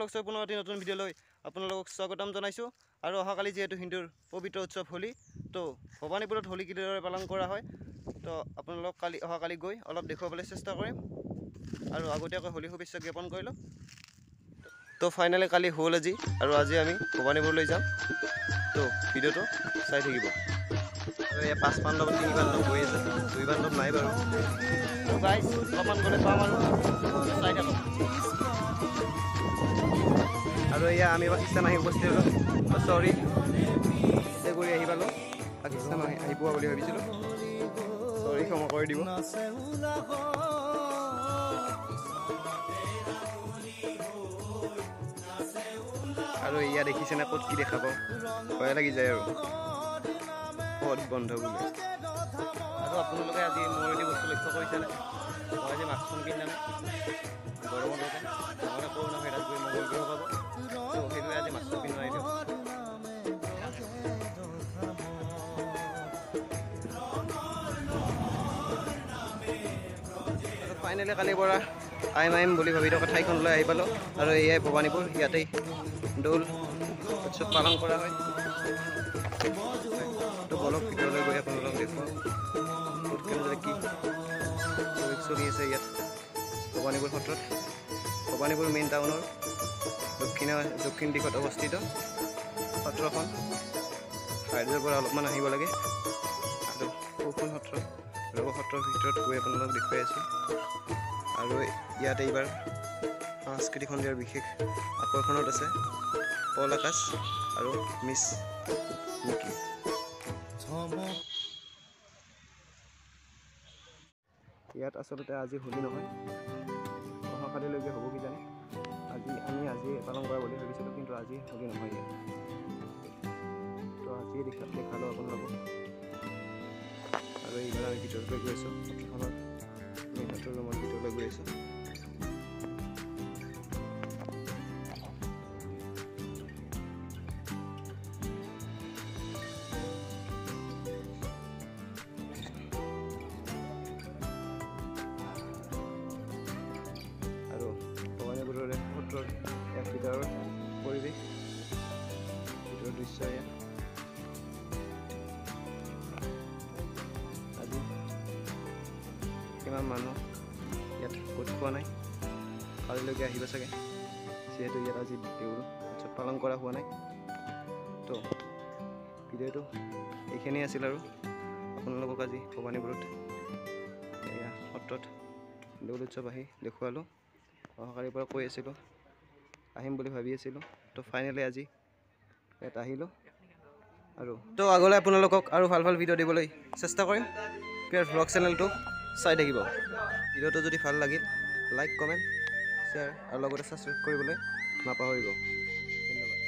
ব্লগছৰ পুনৰ এটি নতুন ভিডিঅ'লৈ আপোনালোকক স্বাগতম জনাইছোঁ। আৰু অহাকালি যিহেতু হিন্দুৰ পবিত্ৰ উৎসৱ হোলী, তো ভৱানীপুৰত হোলী কিদৰে পালন কৰা হয় তো আপোনালোক কালি অহাকালি গৈ অলপ দেখুৱাবলৈ চেষ্টা কৰিম। আৰু আগতীয়াকৈ হোলী শুভেচ্ছা জ্ঞাপন কৰিলোঁ। তো ফাইনেলি কালি হ'ল আজি, আৰু আজি আমি ভৱানীপুৰলৈ যাম, তো ভিডিঅ'টো চাই থাকিব। আৰু এয়া 5 বান্ধৱ 3 বান্ধৱ গৈ আছে, 2 বান্ধৱ নাই বাৰু। গাইজ অলপমান গ'লে পাম আৰু চাই থাকক। আৰু এয়া আমি পাকিস্তান আহি উপস্থিত হ'লোঁ। চৰি, কৰি আহি পালোঁ, পাকিস্তান আহি পোৱা বুলি ভাবিছিলোঁ, চৰি ক্ষমা কৰি দিব। আৰু এয়া দেখিছেনে ক'ত কি দেখা পাওঁ, ভয় লাগি যায় আৰু পথ বন্ধ বুলি। আৰু আপোনালোকে আজি মোৰ এটি বস্তু লক্ষ্য কৰিছেনে, মই আজি মাস্কখন পিন্ধা নাই গৰমৰ বাবে, নহ'লে কৰোণা ভাইৰাছ গৈ মংগল গ্ৰহ পাব, তো সেইটোৱে আজি মাস্কখন পিন্ধা নাই। আৰু ফাইনেলি কালিৰ পৰা আহিম আহিম বুলি ভাবি থকা ঠাইখনলৈ আহি পালোঁ। আৰু এয়াই ভৱানীপুৰ, ইয়াতেই দৌল উৎসৱ পালন কৰা হয়। তো বলক ভিতৰলৈ গৈ আপোনালোকক দেখুৱাওঁ ক'ত কেনেদৰে কি চলি আছে ইয়াত ভৱানীপুৰ সত্ৰত। ভৱানীপুৰ মেইন টাউনৰ দক্ষিণ দিশত অৱস্থিত সত্ৰখন। হাইৰোডৰ পৰা অলপমান আহিব লাগে। আৰু সৌখন সত্ৰ ৰব সত্ৰৰ ভিতৰত গৈ আপোনালোকক দেখুৱাই আছোঁ। আৰু ইয়াত এইবাৰ সাংস্কৃতিক সন্ধিয়াৰ বিশেষ আকৰ্ষণত আছে পল আকাশ আৰু মিছ নিকি। ইয়াত আচলতে আজি হোলী নহয়, অহাকালিলৈকে হ'ব কিজানি। আজি আমি আজি পালন কৰা বুলি ভাবিছিলোঁ, কিন্তু আজি হোলী নহয় ইয়াত। তো আজিয়ে দেখালোঁ আপোনালোকক। আৰু এইবাৰ আমি ভিতৰলৈ গৈ আছোঁ, সত্ৰখনৰ মেইন সত্ৰৰ ৰুমৰ ভিতৰলৈ গৈ আছোঁ। আৰু ভৱানীপুৰৰে সত্ৰৰ এক ভিতৰৰ পৰিৱেশ, ভিতৰৰ দৃশ্য এয়া। আজি কিমান মানুহ ইয়াত গোট খোৱা নাই, কালিলৈকে আহিব চাগে, যিহেতু ইয়াত আজি দেউল উৎসৱ পালন কৰা হোৱা নাই। তো ভিডিঅ'টো এইখিনিয়ে আছিল। আৰু আপোনালোকক আজি ভৱানীপুৰত এয়া সত্ৰত দৌল উৎসৱ আহি দেখুৱালোঁ। অহাকালিৰ পৰা কৈ আছিলোঁ আহিম বুলি ভাবি আছিলোঁ, তো ফাইনেলি আজি ইয়াত আহিলোঁ। আৰু তো আগলৈ আপোনালোকক আৰু ভাল ভাল ভিডিঅ' দিবলৈ চেষ্টা কৰিম। পিয়াৰ ভ্লগ চেনেলটো চাই থাকিব। ভিডিঅ'টো যদি ভাল লাগিল লাইক, কমেণ্ট, শ্বেয়াৰ আৰু লগতে ছাবস্ক্ৰাইব কৰিবলৈ নাপাহৰিব। ধন্যবাদ।